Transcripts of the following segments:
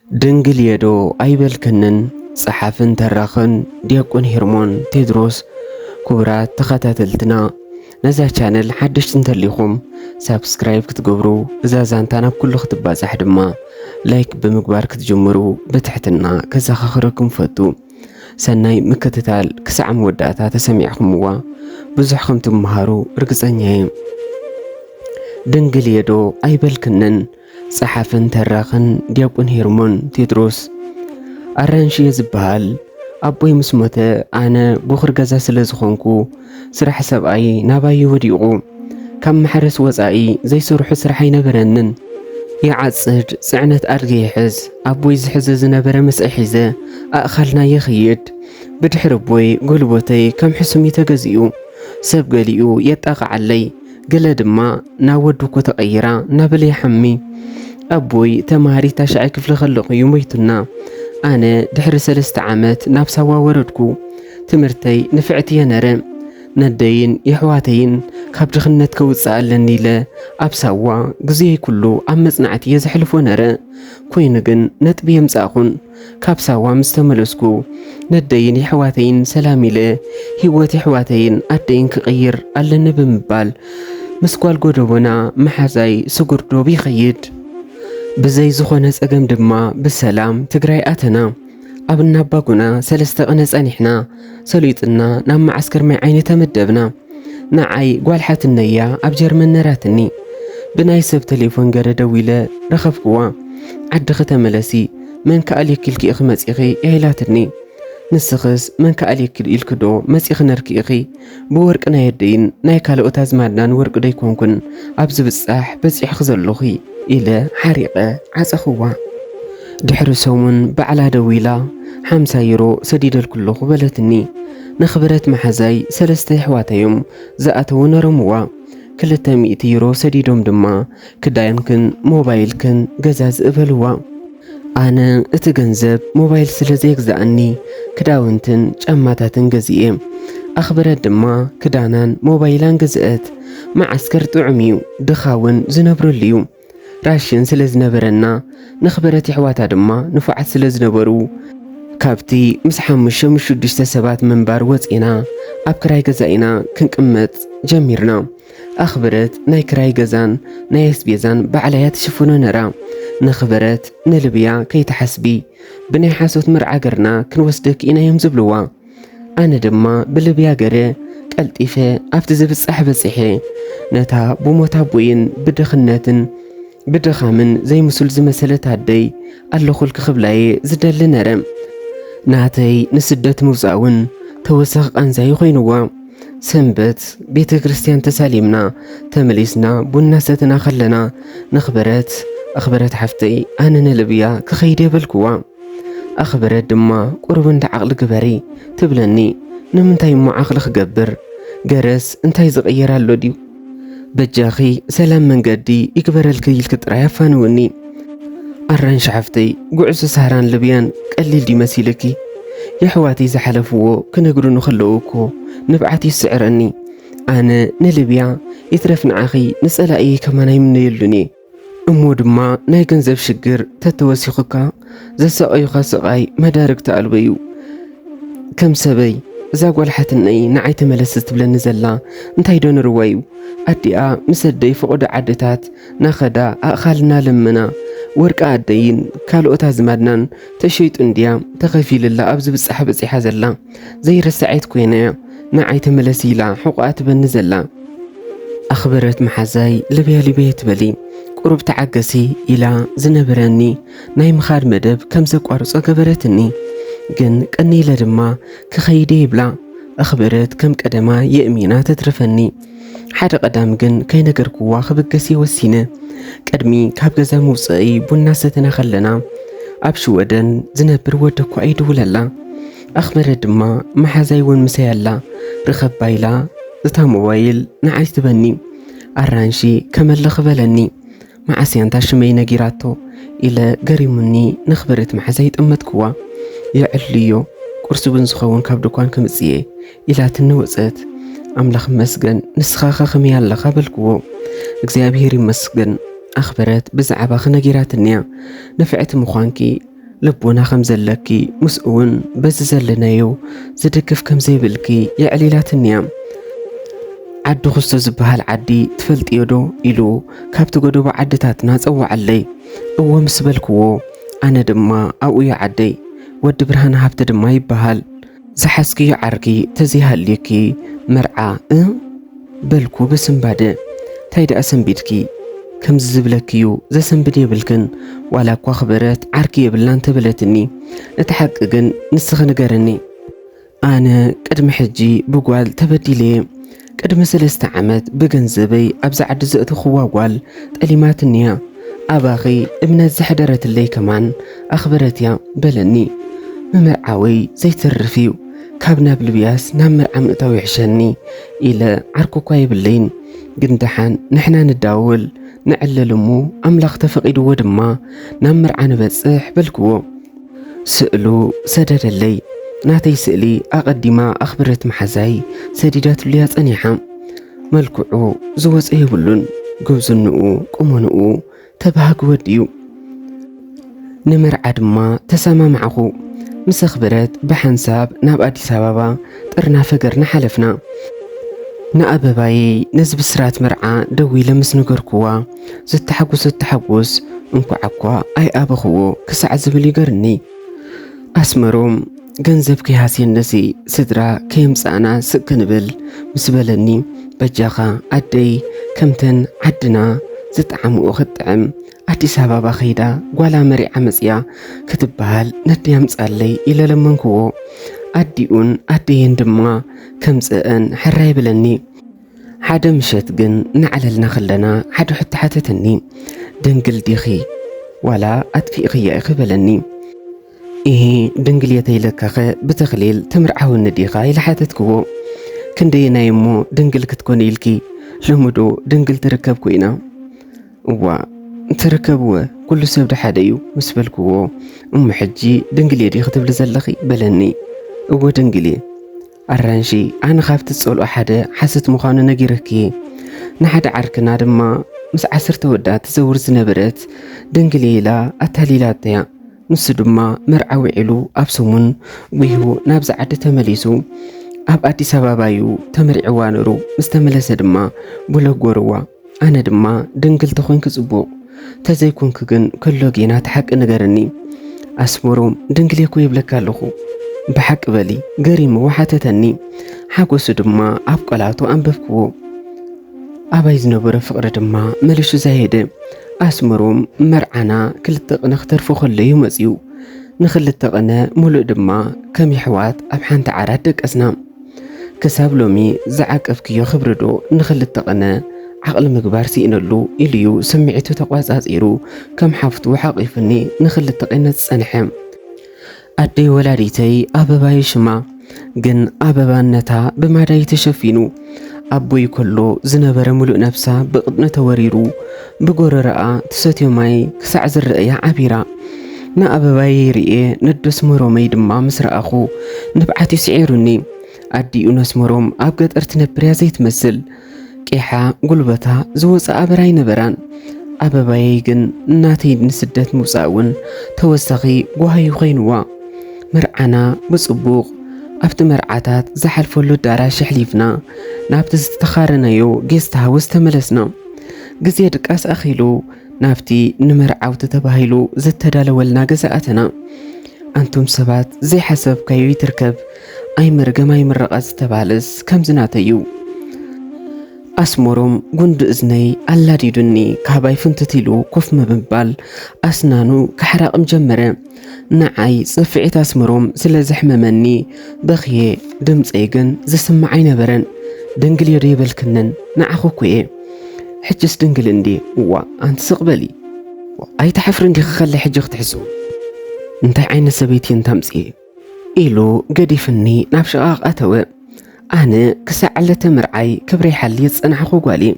ድንግል እየ ዶ ኣይበልክንን? ጸሓፍን ተራኽን ዲያቆን ሄርሞን ቴድሮስ። ክቡራት ተኸታተልትና፣ ነዛ ቻነል ሓደሽቲ እንተሊኹም ሳብስክራይብ ክትገብሩ፣ እዛ ዛንታ ናብ ኩሉ ክትባጻሕ ድማ ላይክ ብምግባር ክትጅምሩ ብትሕትና ከዘኻኽረኩም ፈቱ። ሰናይ ምክትታል። ክሳዕ መወዳእታ ተሰሚዕኹምዋ ብዙሕ ከም ትምሃሩ ርግጸኛ እየ። ድንግል እየ ዶ ኣይበልክንን? ጸሓፍን ተራኽን ዲያቆን ሄርሞን ቴድሮስ። ኣራንሺ እየ ዝበሃል። ኣቦይ ምስ ሞተ፣ ኣነ ቦኽሪ ገዛ ስለ ዝኾንኩ፣ ስራሕ ሰብኣይ ናባይ እዩ ወዲቑ። ካብ ማሕረስ ወጻኢ ዘይሰርሖ ስራሕ ኣይነበረንን። ይዓጽድ፣ ጽዕነት ኣድጊ ይሕዝ። ኣቦይ ዝሕዞ ዝነበረ መስአ ሒዘ ኣእኻልና ይኽይድ። ብድሕሪ ኣቦይ ጎልቦተይ ከም ሕሱም እዩ ተገዚኡ። ሰብ ገሊኡ የጣቕዓለይ፣ ገለ ድማ ናብ ወዲ እኮ ተቐይራ እናበለ ይሓሚ። ኣቦይ ተማሃሪ ታሽዓይ ክፍሊ ከለኹ እዩ ሞይቱና። ኣነ ድሕሪ ሰለስተ ዓመት ናብ ሳዋ ወረድኩ። ትምህርተይ ንፍዕቲ እየ ነረ። ነደይን የሕዋተይን ካብ ድኽነት ከውፅእ ኣለኒ ኢለ ኣብ ሳዋ ግዜይ ኩሉ ኣብ መጽናዕቲ እየ ዘሕልፎ ነረ። ኮይኑ ግን ነጥቢ የምጻእኹን። ካብ ሳዋ ምስ ተመለስኩ፣ ነደይን የሕዋተይን ሰላም ኢለ፣ ህይወት የሕዋተይን ኣደይን ክቕይር ኣለኒ ብምባል፣ ምስ ጓል ጎደቦና መሓዛይ ስጉር ዶብ ይኸይድ። ብዘይ ዝኾነ ጸገም ድማ ብሰላም ትግራይ ኣተና። ኣብ እናባጉና ሰለስተ ቕነ ጸኒሕና፣ ሰሊጡና ናብ መዓስከር ማይ ዓይኒ ተመደብና። ንዓይ ጓል ሓትነያ ኣብ ጀርመን ነራትኒ። ብናይ ሰብ ቴሌፎን ገረ ደዊለ ረኸብክዋ። ዓድኺ ተመለሲ፣ መን ከኣልየኪ ኢልኪ ኢኺ መጺኺ? ኢላትኒ። ንስኽስ መን ከኣልየኪ ኢልኪ ዶ መጺኺ ነርኪ ኢኺ? ብወርቂ ናይ ኣደይን ናይ ካልኦት ኣዝማድናን ወርቂ ዶ ኣይኮንኩን ኣብዚ ብጻሕ በጺሕኺ ዘለኹ? ኢለ ሓሪቐ ዓጸኽዋ። ድሕሪ ሰሙን ባዕላ ደዊላ፣ ሓምሳ ዩሮ ሰዲደልኩ ኣለኹ በለትኒ። ነኽብረት መሓዛይ ሰለስተ የሕዋታ እዮም ዝኣተዉ ነሮምዋ። ክልተ ሚእቲ ዩሮ ሰዲዶም ድማ ክዳንክን ሞባይልክን ገዛዝእ በልዋ። ኣነ እቲ ገንዘብ ሞባይል ስለ ዘየግዝኣኒ ክዳውንትን ጫማታትን ገዚኤ። ኣኽብረት ድማ ክዳናን ሞባይላን ገዝአት። መዓስከር ጥዑም እዩ፣ ድኻ እውን ዝነብረሉ እዩ። ራሽን ስለ ዝነበረና፣ ነኽብረት የሕዋታ ድማ ንፉዓት ስለ ዝነበሩ፣ ካብቲ ምስ ሓሙሽተ ምስ ሽዱሽተ ሰባት ምንባር ወጺና ኣብ ክራይ ገዛ ኢና ክንቅመጥ ጀሚርና። ኣኽብረት ናይ ክራይ ገዛን ናይ ኣስቤዛን ባዕላ እያ ትሽፍኖ ነራ። ነኽብረት ንልብያ ከይትሓስቢ፣ ብናይ ሓሶት መርዓ ገርና ክንወስደኪ ኢና እዮም ዝብልዋ። ኣነ ድማ ብልብያ ገረ ቀልጢፈ ኣብቲ ዝብጻሕ በጺሐ። ነታ ብሞት ኣቦይን ብድኽነትን ብድኻምን ዘይምሱል ዝመሰለት ኣደይ ኣለኹልኪ ክብላየ ዝደሊ ነረ። ናተይ ንስደት ምውጻእ እውን ተወሳኺ ቃንዛይ ኮይንዋ። ሰንበት ቤተ ክርስቲያን ተሳሊምና ተመሊስና ቡና ሰትና ከለና፣ ነኽብረት፣ ኣኽብረት ሓፍተይ፣ ኣነ ንልብያ ክኸይድ የበልክዋ። ኣኽብረት ድማ ቁሩብ እንዳ ዓቕሊ ግበሪ ትብለኒ። ንምንታይ እሞ ዓቕሊ ክገብር? ገረስ እንታይ ዝቕየር ኣሎ ድዩ? በጃኺ ሰላም መንገዲ ይግበረልኪ ኢልኪ ጥራይ ኣፋንውኒ። ኣራንሺ ሓፍተይ፣ ጉዕዞ ሳህራን ልብያን ቀሊል ድዩ መሲልኪ? የሕዋተይ ዝሓለፍዎ ክነግሩኒ ከለዉ እኮ ንብዓት ይስዕረኒ። ኣነ ንልብያ ይትረፍ ንዓኺ ንጸላእየይ ከማን ኣይምነየሉን እየ። እሞ ድማ ናይ ገንዘብ ሽግር ተተወሲኹካ ዘሰቐዩኻ ስቓይ መዳርግቲ ኣልቦ እዩ። ከም ሰበይ እዛ ጓል ሓትነይ ንዓይ ተመለስ ትብለኒ ዘላ እንታይ ዶ ንርዋ እዩ? ኣዲኣ ምስ ኣደይ ፈቐዶ ዓድታት ናኸዳ ኣእኻልና ለምና፣ ወርቂ ኣደይን ካልኦት ኣዝማድናን ተሸይጡ እንድያ ተኸፊልላ ኣብዚ ብጻሕ በጺሓ ዘላ። ዘይረሳዐት ኮይና እያ ንዓይ ተመለስ ኢላ ሕቑኣ ትበኒ ዘላ። ኣኽብረት መሓዛይ፣ ልብያ ልብያ ትበሊ፣ ቁሩብ ተዓገሲ ኢላ ዝነበረኒ ናይ ምኻድ መደብ ከም ዘቋርጾ ገበረትኒ። ግን ቅኒ ኢለ ድማ ክኸይድ እየ ይብላ። ኣኽብረት ከም ቀደማ የእሚና ተትርፈኒ። ሓደ ቀዳም ግን ከይነገርክዋ ክብገስ እየ ወሲነ። ቅድሚ ካብ ገዛ ምውጸኢ ቡና ሰተና ከለና ኣብ ሽወደን ዝነብር ወደኳ ይድውለላ። ኣኽብረት ድማ መሓዛይ እውን ምሳይ ኣላ፣ ርኸባ ኢላ እታ ሞባይል ንዓይ ትበኒ። ኣራንሺ ከመልኽ በለኒ። መዓስ እያ እንታ ሽመይ ነጊራቶ ኢለ ገሪሙኒ ነኽብረት መሓዛይ ጠመትክዋ። የዕልዮ፣ ቁርሲ እውን ዝኸውን ካብ ድኳን ከምጽእ እየ ኢላትኒ ወጸት። ኣምላኽ ይመስገን፣ ንስኻኸ ከመይ ኣለኻ በልክዎ። እግዚኣብሄር ይመስገን፣ ኣኽብረት ብዛዕባኺ ነጊራትኒ እያ። ንፍዕቲ ምዃንኪ ልቦና ከም ዘለኪ፣ ምስኡ እውን በዚ ዘለናዮ ዝድግፍ ከም ዘይብልኪ የዕሊላትኒ እያ። ዓዲ ኩስቶ ዝበሃል ዓዲ ትፈልጥዮ ዶ? ኢሉ ካብቲ ጎደቦ ዓድታትና ጸዋዓለይ። እወ ምስ በልክዎ፣ ኣነ ድማ ኣብኡዮ ዓደይ፣ ወዲ ብርሃነ ሃብተ ድማ ይበሃል። ዝሓዝክዮ ዓርኪ ተዘይሃልዩኪ መርዓ እ በልኩ ብስንባደ። ታይ ደኣ ሰንቢድኪ? ከምዚ ዝብለኪዩ ዘሰንብድ የብልክን። ዋላ እኳ ክበረት ዓርኪ የብላን ተበለትኒ። እቲ ሓቂ ግን ንስኺ ንገርኒ። ኣነ ቅድሚ ሕጂ ብጓል ተበዲለየ። ቅድሚ ሰለስተ ዓመት ብገንዘበይ ኣብዚ ዓዲ ዘእተኽዋ ጓል ጠሊማትንያ። ኣባኺ እምነት ዘሕደረትለይ ከማን ኣኽበረትያ በለኒ። ምምርዓወይ ዘይተርፍ እዩ። ካብ ናብ ልብያስ ናብ መርዓ ምእታው ይሕሸኒ ኢለ ዓርኩ እኳ የብለይን። ግን ደሓን ንሕና ንዳወል ንዕለል እሞ ኣምላኽ ተፈቒድዎ ድማ ናብ መርዓ ንበጽሕ በልክዎ። ስእሉ ሰደደለይ። ናተይ ስእሊ ኣቐዲማ ኣኽብረት መሓዛይ ሰዲዳትሉያ ጸኒሓ። መልክዑ ዝወጸ የብሉን። ጉብዝንኡ፣ ቁመንኡ ተባሃጊ ወዲ እዩ። ንመርዓ ድማ ተሰማማዕኹ። ምስ ኣኽብረት ብሓንሳብ ናብ ኣዲስ ኣበባ ጥርናፈ ገርና ሓለፍና። ንኣበባየይ ነዚ ብስራት መርዓ ደዊለ ምስ ነገርኩዋ፣ ዝተሓጎሰት ተሓጎስ እንኳዕ እኳ ኣይኣበኽዎ ክሳዕ ዝብል ይገርኒ። ኣስመሮም ገንዘብ ከይሃስየነሲ ስድራ ከየምጻእና ስቅ ክንብል ምስ በለኒ፣ በጃኻ ኣደይ ከምተን ዓድና ዝጠዓምኦ ክትጥዕም ኣዲስ ኣበባ ከይዳ ጓላ መሪዓ መጽያ ክትበሃል ነደይ ኣምጻለይ ኢለ ለመንክዎ። ኣዲኡን ኣደየን ድማ ከምጽአን ሕራይ በለኒ። ሓደ ምሸት ግን እናዕለልና ከለና ሓደ ሕቶ ሓተተኒ። ድንግል ዲኺ ዋላ ኣጥፊእኽያ ኢኺ በለኒ። ኢሂ ድንግል እየ ተይለካኸ ብተኽሊል ተምርዓውኒ ዲኻ ኢለ ሓተትክዎ። ክንደየናይ እሞ ድንግል ክትኮኒ ኢልኪ? ሎሚ ዶ ድንግል ትርከብ ኮይና? እዋ ትርከብወ ኩሉ ሰብ ዶ ሓደ እዩ ምስ በልክዎ፣ እሞ ሕጂ ድንግል እየ ዲኺ ትብሊ ዘለኺ በለኒ። እወ ድንግል እየ። ኣራንሺ ኣነ ካብቲ ዝጸልኦ ሓደ ሓሰት ምዃኑ ነጊረኪ። ንሓደ ዓርክና ድማ ምስ ዓሰርተ ወዳ ትዘውር ዝነበረት ድንግል እየ ኢላ ኣታሊላተያ። ንሱ ድማ መርዓ ውዒሉ ኣብ ሰሙን ጉሂቡ ናብዚ ዓዲ ተመሊሱ። ኣብ ኣዲስ ኣበባ እዩ ተመሪዕዋ ነሩ። ምስ ተመለሰ ድማ ብሎግ ጎርዋ። ኣነ ድማ ድንግል ተኾንኪ ጽቡቕ፣ ተዘይኮንኪ ግን ከሎ ጌና እቲ ሓቂ ንገርኒ። ኣስመሮም ድንግል እየ እኮ ይብለካ ኣለኹ። ብሓቂ በሊ ገሪምዎ ሓተተኒ። ሓጎሱ ድማ ኣብ ቃላቱ ኣንበብክዎ። ኣባይ ዝነበረ ፍቕሪ ድማ መሊሱ ዛየደ። ኣስመሮም መርዓና ክልተ ቅነ ክተርፎ ከሎ እዩ መጺኡ። ንኽልተ ቅነ ሙሉእ ድማ ከም የሕዋት ኣብ ሓንቲ ዓራት ደቀስና። ክሳብ ሎሚ ዝዓቀብክዮ ክብሪ ዶ ንኽልተ ቅነ ዓቕሊ ምግባር ስኢነሉ ኢሉዩ ስምዒቱ ተቋጻጺሩ ከም ሓፍቱ ሓቒፉኒ ንኽልተ ቅነ ዝጸንሐ። ኣደይ ወላዲተይ ኣበባዩ ሽማ፣ ግን ኣበባነታ ብማዳይ ተሸፊኑ። ኣቦይ ከሎ ዝነበረ ሙሉእ ነብሳ ብቕጥነ ተወሪሩ፣ ብጎረረኣ ትሰትዮ ማይ ክሳዕ ዝረኣያ ዓቢራ። ንኣበባየይ ርኤ ነዶ ኣስመሮመይ ድማ ምስ ረኣኹ ንብዓት እዩ ስዒሩኒ። ኣዲኡ ነስመሮም ኣብ ገጠር ትነብር እያ ዘይትመስል። ቄሓ ጉልበታ ዝወጻ ኣበር ኣይነበራን። ኣበባየይ ግን እናተይ ንስደት ምውጻእ እውን ተወሳኺ ጓሃዩ ኮይንዋ። መርዓና ብጽቡቕ ኣብቲ መርዓታት ዝሓልፈሉ ኣዳራሽ ኣሕሊፍና ናብቲ ዝተኻረናዮ ጌስት ሃውስ ተመለስና። ግዜ ድቃስ ኣኺሉ ናብቲ ንመርዓውቲ ተባሂሉ ዝተዳለወልና ገዛ ኣተና። ኣንቱም ሰባት ዘይሓሰብካዮ ይትርከብ፣ ኣይመርገም ኣይምረቓ ዝተባህለስ ከምዚ ናተይ እዩ። ኣስመሮም ጉንዲ እዝነይ ኣላዲዱኒ ካባይ ፍንትት ኢሉ ኮፍ ብምባል ኣስናኑ ክሓራቕም ጀመረ። ንዓይ ጽፍዒት ኣስመሮም ስለ ዘሕመመኒ በኽየ፣ ድምጸይ ግን ዝስማዕ ኣይነበረን። ድንግል እየ ዶ ይበልክንን? ንዓኹ እኮ እየ። ሕጅስ ድንግል እንድየ። እዋ ኣንቲ ስቕ በሊ። ኣይትሓፍሪ እንዲኺ ከለ ሕጂ ክትሕሱ? እንታይ ዓይነት ሰበይቲ እንታምጽእ? ኢሉ ገዲፍኒ ናብ ሽቓቕ ኣተወ። ኣነ ክሳዕ ዕለተ ምርዓይ ክብረይ ሓልየ ዝጸናሕኹ ጓል እየ።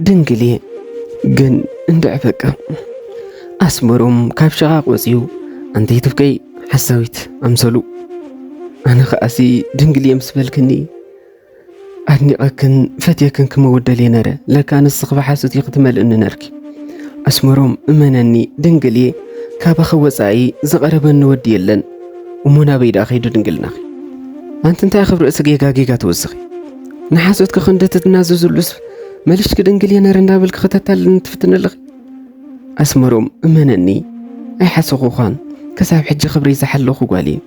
ድንግል እየ። ግን እንድዒ በቃ። ኣስመሮም ካብ ሽቓቕ ወጺኡ፣ ኣንተይ ትብከይ ሓሳዊት ኣምሰሉ። ኣነ ከኣሲ ድንግል እየ ምስ በልክኒ፣ ኣድኒቐክን ፈትየክን ክመውት ደልየ ነረ። ለካ ንስኺ ብሓሶት ኢኺ ትመልእኒ ነርኪ። ኣስመሮም እመነኒ ድንግል እየ። ካባኺ ወጻኢ ዝቐረበኒ ወዲ የለን። እሞ ናበይ ደኣ ከይዱ ድንግልናኺ? ኣንቲ እንታይ ክብሪ ርእሲ ጌጋ ጌጋ ትወስኺ? ንሓሶትኪ ክንዲ ትናዘዙሉስ መሊሽኪ ድንግል እየ ነይረ እንዳበልኪ ክተታልልኒ ትፍትኒ ኣለኺ? ኣስመሮም እመነኒ ኣይሓሰኹዃን። ክሳብ ሕጂ ክብሪ ዝሓለኹ ጓል እየ።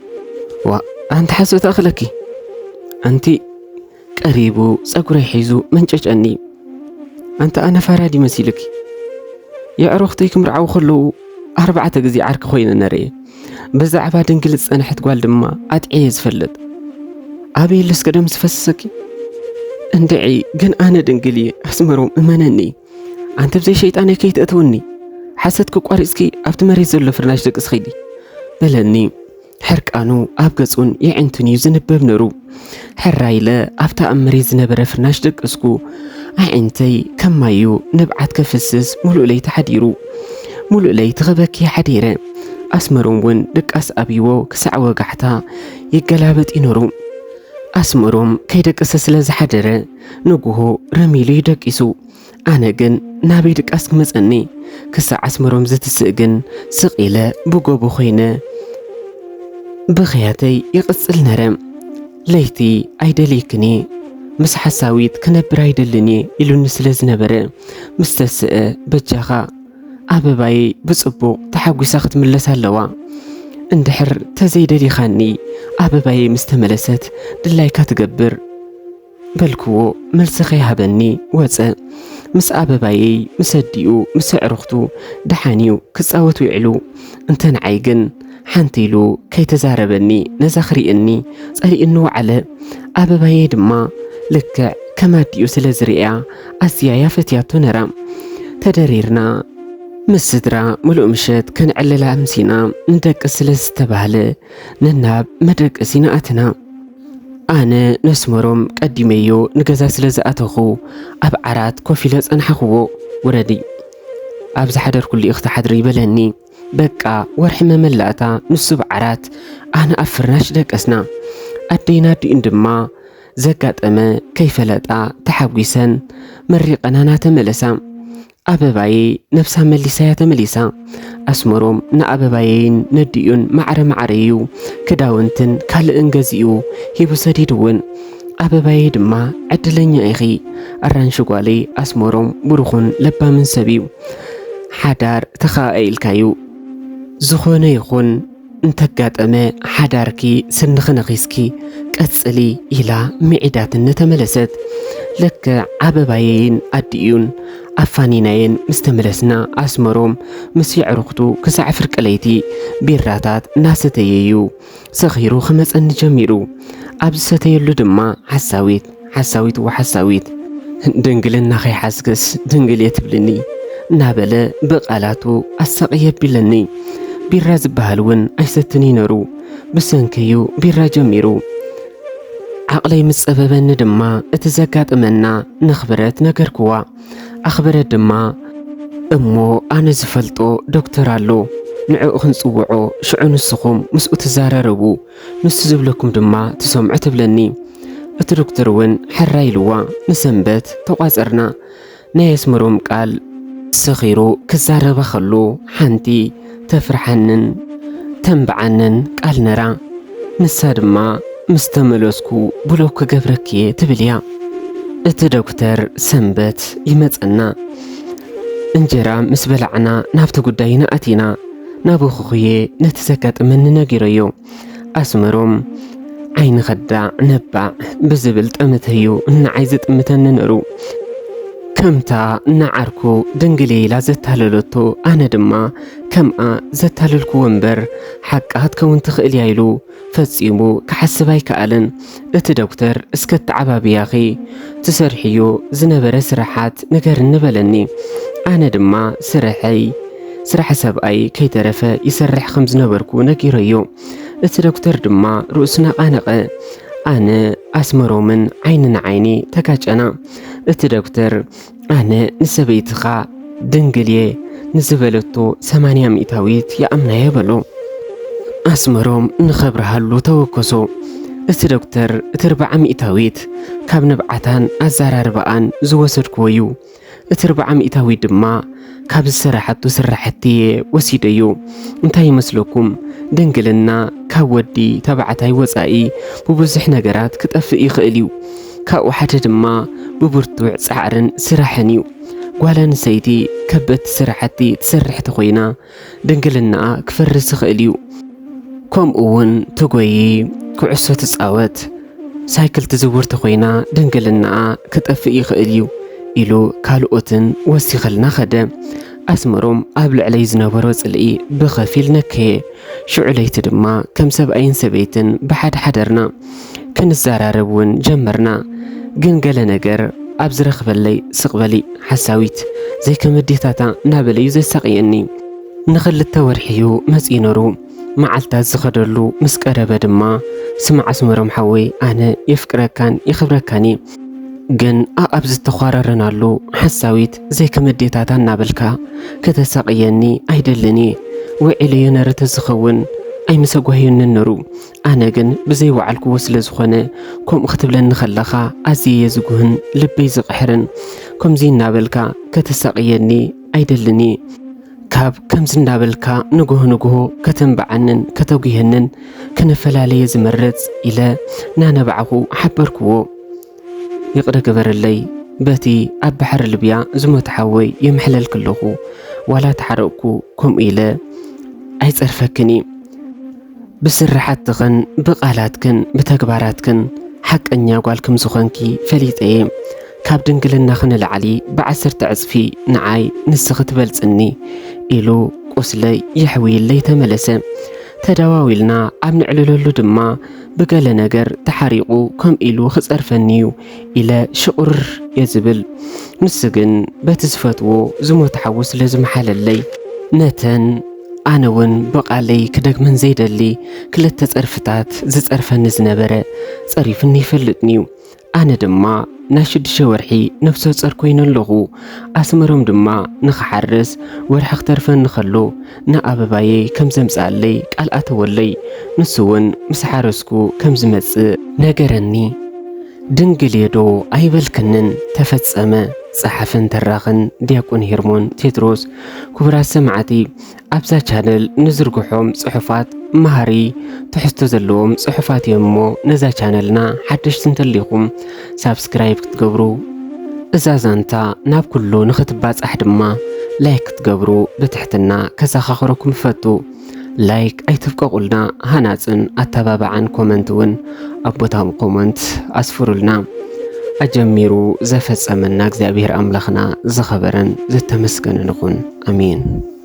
ዋ ኣንቲ ሓሶት ኣኽለኪ። ኣንቲ ቀሪቡ ጸጉረይ ሒዙ መንጨጨኒ። ኣንታ ኣነ ፋራ ድየ መሲሉኪ? የዕሩኽተይ ክምርዓው ከለዉ ኣርባዕተ ግዜ ዓርኪ ኮይነ ነረ እየ። ብዛዕባ ድንግል ዝጸንሐት ጓል ድማ ኣጥዕየ ዝፈልጥ። ኣበይ ኣሎ እስከ ደም ዝፈስሰኪ? እንድዒ ግን ኣነ ድንግል እየ። ኣስመሮም እመነኒ። ኣንቲ ብዘይ ሸይጣነይ ከይትእትውኒ። ሓሰትኪ ቋሪጽኪ ኣብቲ መሬት ዘሎ ፍርናሽ ደቅስ ኺዲ በለኒ። ሕርቃኑ ኣብ ገጹን የዕንቱን እዩ ዝንበብ ነሩ። ሕራይ ኢለ ኣብታ ኣብ መሬት ዝነበረ ፍርናሽ ደቀስኩ። ኣዒንተይ ከም ማዩ ንብዓት ከፍስስ ሙሉእ ለይቲ ሓዲሩ። ሙሉእ ለይቲ ክበኪ ሓዲረ። ኣስመሮም እውን ድቃስ ኣብይዎ ክሳዕ ወጋሕታ ይገላበጥ ይነሩ። ኣስመሮም ከይደቀሰ ስለ ዝሓደረ ንጉሆ ረሚሉ እዩ ደቂሱ። ኣነ ግን ናበይ ድቃስ ክመጸኒ? ክሳዕ ኣስመሮም ዝትስእ ግን ስቕ ኢለ ብጎቦ ኮይነ ብኽያተይ ይቕጽል ነረ። ለይቲ ኣይደልየክን እየ፣ ምስ ሓሳዊት ክነብር ኣይደልን እየ ኢሉኒ ስለ ዝነበረ፣ ምስ ተስአ በጃኻ ኣበባየይ ብጽቡቕ ተሓጒሳ ክትምለስ ኣለዋ። እንድሕር ተዘይደሊኻኒ ኣበባየይ ምስ ተመለሰት ድላይካ ትገብር። በልክዎ። መልሲ ከይሃበኒ ወጸ። ምስ ኣበባየይ፣ ምስ ኣዲኡ፣ ምስ ኣዕሩኽቱ ደሓን እዩ ክጻወት ውዒሉ። እንተ ንዓይ ግን ሓንቲ ኢሉ ከይተዛረበኒ ነዛ ክርእየኒ ጸሊእኒ ወዓለ። ኣበባየይ ድማ ልክዕ ከም ኣዲኡ ስለ ዝርእያ ኣዝያ እያ ፈትያቶ ነራ። ተደሪርና ምስ ስድራ ምሉእ ምሸት ከነዕልል ኣምሲና። ንደቅስ ስለ ዝተባህለ ነናብ መደቀሲና ኣተና። ኣነ ነስመሮም ቀዲመዮ ንገዛ ስለ ዝኣተኹ ኣብ ዓራት ኮፍ ኢለ ጸናሕኽዎ። ውረዲ፣ ኣብ ዝሓደርኩሉ ኢኺ ትሓድሪ በለኒ። በቃ ወርሒ መመላእታ ንሱ ኣብ ዓራት ኣነ ኣብ ፍርናሽ ደቀስና። ኣደይን ኣዲኡን ድማ ዘጋጠመ ከይፈለጣ ተሓጒሰን መሪቐናና ተመለሳ። ኣበባየይ ነብሳ መሊሳ እያ ተመሊሳ። ኣስመሮም ንኣበባየይን ነዲኡን ማዕረ ማዕረ እዩ ክዳውንትን ካልእን ገዚኡ ሂቡ ሰዲድውን። ኣበባየይ ድማ ዕድለኛ ኢኺ ኣራንሺ ጓለይ ኣስመሮም ብሩኹን ለባምን ሰብ እዩ። ሓዳር ተኻኣኢልካዩ። ዝኾነ ይኹን እንተጋጠመ ሓዳርኪ ስንኺ ነኺስኪ ቀጽሊ ኢላ ምዒዳትኒ ተመለሰት። ልክዕ ኣበባየይን ኣዲኡን ኣፋኒናየን ምስ ተመለስና ኣስመሮም ምስ የዕሩኽቱ ክሳዕ ፍርቂ ለይቲ ቢራታት እናሰተየ እዩ ሰኺሩ ክመጸኒ ጀሚሩ። ኣብ ዝሰተየሉ ድማ ሓሳዊት ሓሳዊት ወሓሳዊት ድንግልና ከይሓዝክስ ድንግል እየ ትብልኒ እናበለ ብቓላቱ ኣሳቕየ ኣቢለኒ። ቢራ ዝበሃል እውን ኣይሰትን እዩ ነሩ። ብሰንከዩ ቢራ ጀሚሩ። ዓቕለይ ምስ ጸበበኒ ድማ እቲ ዘጋጠመና ነኽብረት ነገርክዋ። ኣኽብረት ድማ እሞ ኣነ ዝፈልጦ ዶክተር ኣሎ፣ ንዕኡ ክንጽውዖ፣ ሽዑ ንስኹም ምስኡ ትዛራረቡ፣ ንሱ ዝብለኩም ድማ ትሰምዑ ትብለኒ። እቲ ዶክተር እውን ሕራይ ኢልዋ። ንሰንበት ተቋጸርና። ናይ ኣስመሮም ቃል ሰኺሩ ክዛረባ ከሎ ሓንቲ ተፍርሓንን ተንብዓንን ቃል ነራ። ንሳ ድማ ምስ ተመለስኩ ብሎክ ክገብረኪ እየ ትብል እያ። እቲ ዶክተር ሰንበት ይመጸና። እንጀራ ምስ በላዕና ናብቲ ጉዳይና ኣቲና። ናብኹኹየ ነቲ ዘጋጠመኒ ነጊረዮ። ኣስመሮም ዓይኒ ከዳዕ ነባዕ ብዝብል ጠምተዩ ንዓይ ዝጥምተኒ ነሩ። ከምታ ንዓርኩ ድንግል እየ ኢላ ዘታለለቶ ኣነ ድማ ከምኣ ዘታለልክዎ እምበር ሓቃ ክትከውን ትኽእል እያ ኢሉ ፈጺሙ ክሓስብ ኣይከኣለን። እቲ ዶክተር እስከ ኣተዓባብያኺ ትሰርሕዮ ዝነበረ ስራሓት ንገርኒ በለኒ። ኣነ ድማ ስርሐይ ስራሕ ሰብኣይ ከይተረፈ ይሰርሕ ከም ዝነበርኩ ነጊረዮ። እቲ ዶክተር ድማ ርእሱ ነቓነቐ። ኣነ ኣስመሮምን ዓይኒ ንዓይኒ ተጋጨና። እቲ ዶክተር ኣነ ንሰበይትኻ ድንግል እየ ንዝበለቶ ሰማንያ ሚእታዊት ይኣምናየ በሎ። ኣስመሮም ንኸብርሃሉ ተወከሶ። እቲ ዶክተር እቲ ኣርብዓ ሚእታዊት ካብ ንብዓታን ኣዘራርባኣን ዝወሰድክዎ እዩ። እቲ ኣርብዓ ሚእታዊ ድማ ካብ ዝሰራሓቱ ስራሕቲ እየ ወሲደዮ። እንታይ ይመስለኩም? ድንግልና ካብ ወዲ ተባዕታይ ወጻኢ ብብዙሕ ነገራት ክጠፍእ ይኽእል እዩ። ካብኡ ሓደ ድማ ብብርቱዕ ጻዕርን ስራሕን እዩ። ጓል ኣንስተይቲ ከበድቲ ስራሕቲ ትሰርሕ ተኾይና ድንግልናኣ ክፈርስ ይኽእል እዩ። ከምኡ እውን ትጎዪ፣ ኩዕሶ ትጻወት፣ ሳይክል ትዝውር ተኾይና ድንግልናኣ ክጠፍእ ይኽእል እዩ ኢሉ ካልኦትን ወሲኸልና ኸደ። ኣስመሮም ኣብ ልዕለይ ዝነበሮ ጽልኢ ብኸፊል ነከየ። ሽዑ ለይቲ ድማ ከም ሰብኣይን ሰበይትን ብሓደ ሓደርና። ክንዘራረብ እውን ጀመርና። ግን ገለ ነገር ኣብ ዝረኽበለይ ስቕ በሊ ሓሳዊት ዘይከመዴታታ እናበለ እዩ ዘሳቕየኒ። ንኽልተ ወርሒ እዩ መጺኡ ነሩ። መዓልታት ዝኸደሉ ምስ ቀረበ ድማ፣ ስማዕ ኣስመሮም ሓወይ፣ ኣነ የፍቅረካን የኽብረካን እየ። ግን ኣኣብ ዝተዃረረናሉ ሓሳዊት ዘይከመዴታታ እናበልካ ከተሳቕየኒ ኣይደልን እየ። ውዒለዮ ነረ ተዝኸውን ኣይምሰጓህየንን ነሩ። ኣነ ግን ብዘይወዓልክዎ ስለ ዝኾነ፣ ከምኡ ክትብለኒ ከለኻ ኣዝየ እየ ዝጉህን ልበይ ዝቕሕርን። ከምዚ እናበልካ ከተሳቕየኒ ኣይደልን እየ። ካብ ከምዚ እንዳበልካ ንግሆ ንግሆ ከተንብዓንን ከተጉየንን ክነፈላለየ ዝመርጽ ኢለ እናነባዕኹ ሓበርክዎ። ይቕረ ግበረለይ፣ በቲ ኣብ ባሕሪ ልብያ ዝሞተ ሓወይ የምሕለልኪ ኣለኹ። ዋላ ተሓረቕኩ ከምኡ ኢለ ኣይጸርፈክን እየ። ብስራሓትኽን ብቓላትክን ብተግባራትክን ሓቀኛ ጓል ከም ዝኾንኪ ፈሊጠ እየ። ካብ ድንግልናኺ ንላዕሊ ብዓሰርተ ዕጽፊ ንዓይ ንስኺ ትበልጽኒ ኢሉ ቁስለይ የሕውይለይ ተመለሰ። ተደዋዊልና ኣብ ንዕልለሉ ድማ ብገለ ነገር ተሓሪቑ ከም ኢሉ ክጸርፈኒ እዩ ኢለ ሽቑርር እየ ዝብል። ንሱ ግን በቲ ዝፈትዎ ዝሞተ ሓዉ ስለ ዝመሓለለይ፣ ነተን ኣነ እውን ብቓለይ ክደግመን ዘይደሊ ክልተ ጸርፍታት ዝጸርፈኒ ዝነበረ ጸሪፉኒ ይፈልጥኒ እዩ። ኣነ ድማ ናይ ሽዱሽተ ወርሒ ነፍሰ ጾር ኮይነ ኣለኹ። ኣስመሮም ድማ ንኽሓርስ ወርሒ ክተርፈኒ ከሎ ንኣበባየይ ከም ዘምጽኣለይ ቃል ኣተወለይ። ንሱ እውን ምስ ሓረስኩ ከም ዝመጽእ ነገረኒ። ድንግል እየ ዶ ኣይበልክንን? ተፈጸመ። ጸሓፍን ተራኽን ዲያቆን ሄርሞን ቴድሮስ። ክቡራት ሰማዕቲ፣ ኣብዛ ቻነል ንዝርግሖም ጽሑፋት መሃሪ ትሕዝቶ ዘለዎም ጽሑፋት እዮም እሞ፣ ነዛ ቻነልና ሓደሽቲ እንተሊኹም ሳብስክራይብ ክትገብሩ፣ እዛ ዛንታ ናብ ኩሉ ንኽትባጻሕ ድማ ላይክ ክትገብሩ ብትሕትና ከዘኻኽረኩም እፈቱ። ላይክ ኣይትፍቀቁልና፣ ሃናጽን ኣተባባዕን ኮመንት እውን ኣብ ቦታ ኮመንት ኣስፍሩልና። ኣጀሚሩ ዘፈጸመና እግዚኣብሔር ኣምላኽና ዝኸበረን ዝተመስገነን ይኹን። ኣሜን።